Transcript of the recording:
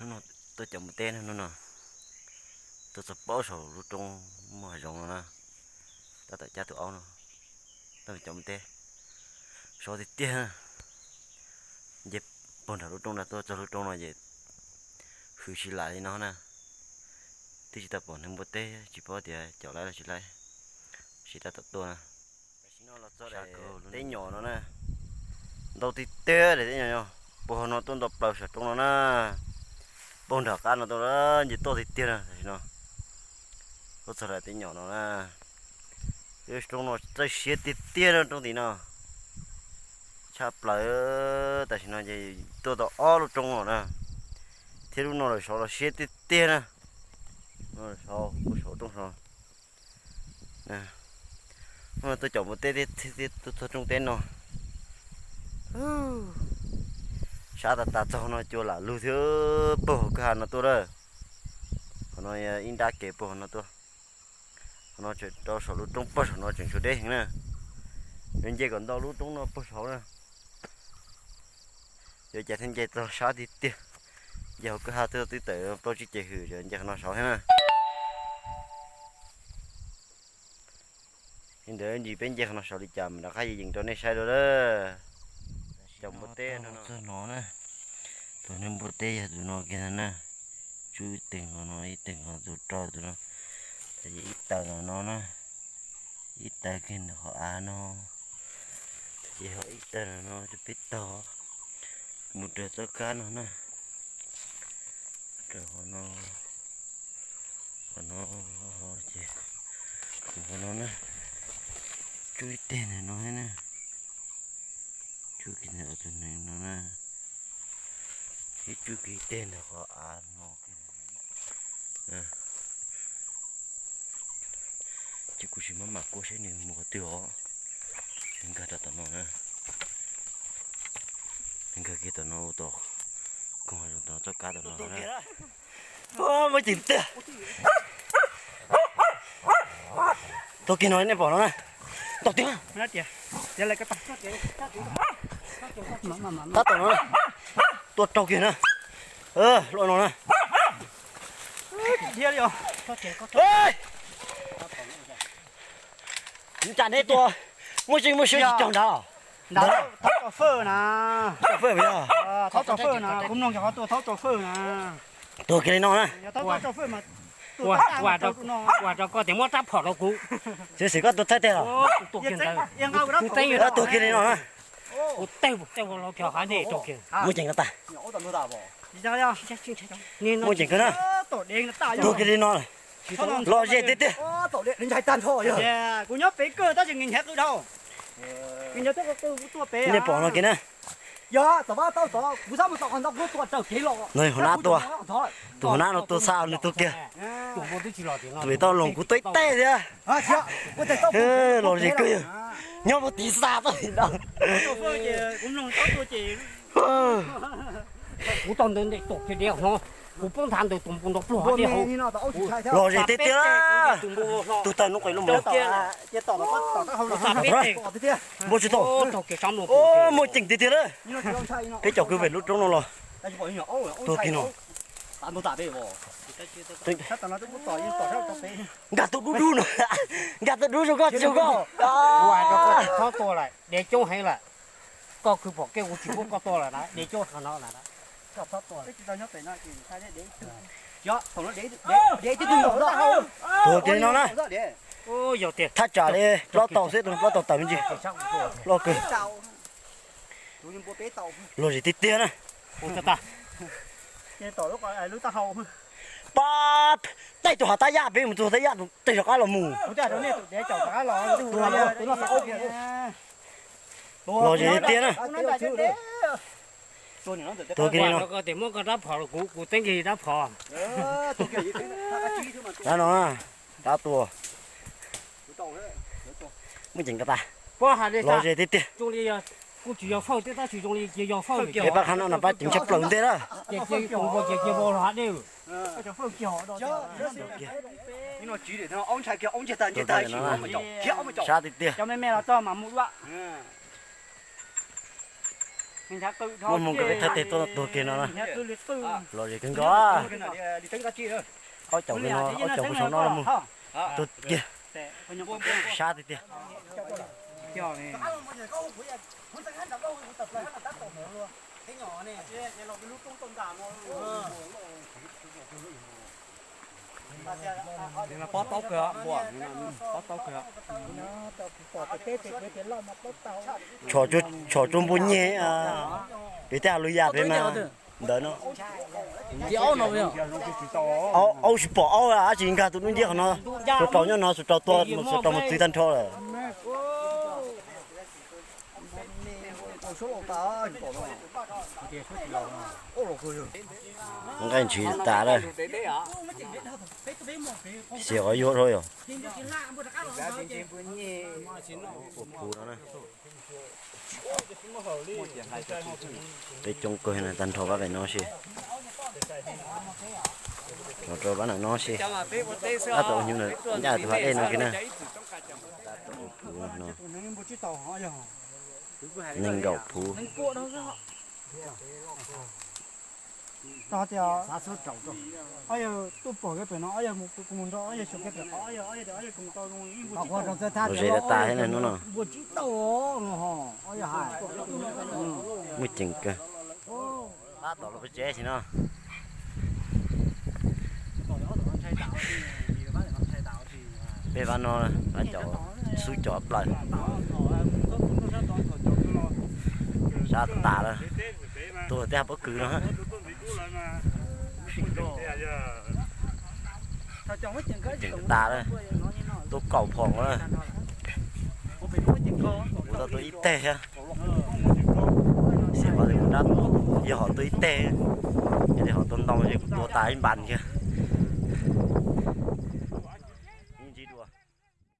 Tuaj caum mus teb no no, tuaj txog paub saum lub roob muaj hav zoov no na, tab tom cab tus aub no, tuaj caum mus teb, sov tiag tiag. Nce puag nram lub roob no tuaj txog lub roob no ces hws si lam li no na. Twb tsis tau pom neeg npua teb, tsis paub tias caum laib los tsis laib, tab tom tuaj na. Tam sim no los txog teb nyom no na, ntau tiag tiag daim teb nyom no, puag hauv no tuaj nto plaws saum roob no na, puag nram qab no tuaj nce tuaj tiag tiag na. Tam sim no tuaj txog daim teb nyom no na, lub roob no txawj siab tiag tiag na, roob tim no tshaj plaws. Tam sim no ces tuaj tau ob lub roob no na, thiab lub no los sov los siab tiag tiag na. Sov puag saum roob sov. Tuaj caum mus teb thiab tuaj txog roob teb no, sab tas tas txog no cua lam lug thiab. Puag hauv kwj ha no tuaj lawm, qhov no ib nrab kev puag no tuaj, qhov no tseem rau saum lub roob puag saum no tseem tshuav deb heev na. Yuav nce kom ntau lub roob no puag saud na. Yuav cas thiaj nce tau sab tiag tiag, nce hauv kwj ha twb tawm plaub tsib ce hws, nce qhov no saud thiab na. Li ntawd ntsis peb nce qhov no saud li cas mas rov qab yees rau nej saib dua lawm. Cov npua teb no, txog no na, tus neeg npua teb yog tus no kiag na. Tsub ib teeg qhov no, ib teeg qhov tus rau tus no, ib taw no no na, ib taw kiag ntawm qhov av no, ces ho ib taw no rau peb tog mus rau txoj kab no na. Rau qhov no, qhov no, ces qhov no na, tsub ib teg ntawm no na, tsub kiag ntawm tus neeg no na, ib tsub kiag ib teg ntawm qhov av no. Ces kuv tsis muab mam kuaj saib nws mus qhov twg os. Nws nkag rau tom no na, nws nkag kiag tom no ua tom koog hav zoov tom no txoj kab tom no na. Muaj ceem tiag. Tuag kiag no nej pom no na. Tau tiag. Tab tom no, tuaj raug kiag na. Luaj no na. Cas nej tua muaj zeej muaj siab tsis raug nrad los? Thaub tso fawj na. Tso fawj, thaub tso fawj na, kuv mloog cov qhov tua thaub tso fawj na. Tuag kiag li no na. Ua rau koj tias muab rab phom rau kuv. Xwv xwm koj tua thaib teg los? Tuag kiag li no na. Kuv tej tej ua los kiag hav nej rau kiag. Muaj ceem ko tas. Muaj ceem kawg na. Tuag kiag li no. Los ze tiag tiag. Kuv nyob pem kawg tab sis nws nrhiav qw dhau. Nej pom no kiag na. No hauv nab tua, tus hauv nab no tua xa nws tuag kiag. Tus vim tau loos kuv tua ib teg thiab. Los ze kawg, nyob puag tim xa tau no. Kuv tau ntawd nte tom kiag diav no, kuv poob nthav ntawd tus npua nrov pluag diav hauv. Los ze tiag tiag. Tus tawg nub qis lub mos. Npua tsis tau. Muaj ceem tiag tiag lawm. Peb caum kwv pem lub roob no los. Tuag kiag no. Nkag tuaj dub dub no. Nkag tuaj dub zoo koj tsis zoo koj. Thaub tua lawm, dev coob heev lawm. Koj khwv pom kev kuv tsis pub koj tua lawm na, dev coob qhov no lawm na. Tuag kiag li no na. Yog tiag. Thaj tsam li plaub tau xwb, tus plaub tau tawm me ntsis. Loj kawg. Los ze tiag tiag na. Pab, tej tus hav tab yaj peb mus tus hav tab yaj tej zog qab los mus. Los ze tiag tiag na. Tuag kiag li no. Muab koj rab phom los kuv, kuv teeb kiag rab phom. Rab no, rab tua. Muaj ceem ko tas. Los ze tiag tiag. Kuj tsis yog fawj thiab tab sis zoo li cia yog fawj. Peb pab qhab no no pab ceev tshaj plaws ntej na. Sab tiag tiag. Muaj hmoo nkawd peb thawj teg tuaj tuag kiag no na. Lom zem kawg nkaus. Aub caum kiag no, aub caum kuv saum no los mus. Tuag kiag. Sab tiag tiag. Pob taub kawg, pob taub kawg. Tshom tsuag npua nyiaj, pem tej ha lus yam pem mas ntawd no. Aub tsis pom aub, ab tsis nkag tus dub nciab qhov no, sua rau nyob no, sua rau tua, sua rau mus txwv tag nrho lawm. Nqaij ntshis tas lawm. Xiam qhov yuag rau yom. Peb coob kawg tag nrho pab pem no si. Los rau pab ntawm no si. Tab tom ua hnyuv ncaj tus hav dej no kiag na. Nees nkaum phuv. Los zem tas tas thiab na hnub no. Muaj ceem kawg. Tab tom los peb tsev si no. Peb pab no, pab cov xub cov plaws. Sab tas lawm. Tuag tej pob kws no. Ceem tas lawm. Tuaj kaum phom lawm. Kuv tau tuaj ib teg thiab. Xij pom li kuv rab yog hom tuaj ib teg, yog li hom tuaj ntoo ces kuv tua tas ib npas kiag.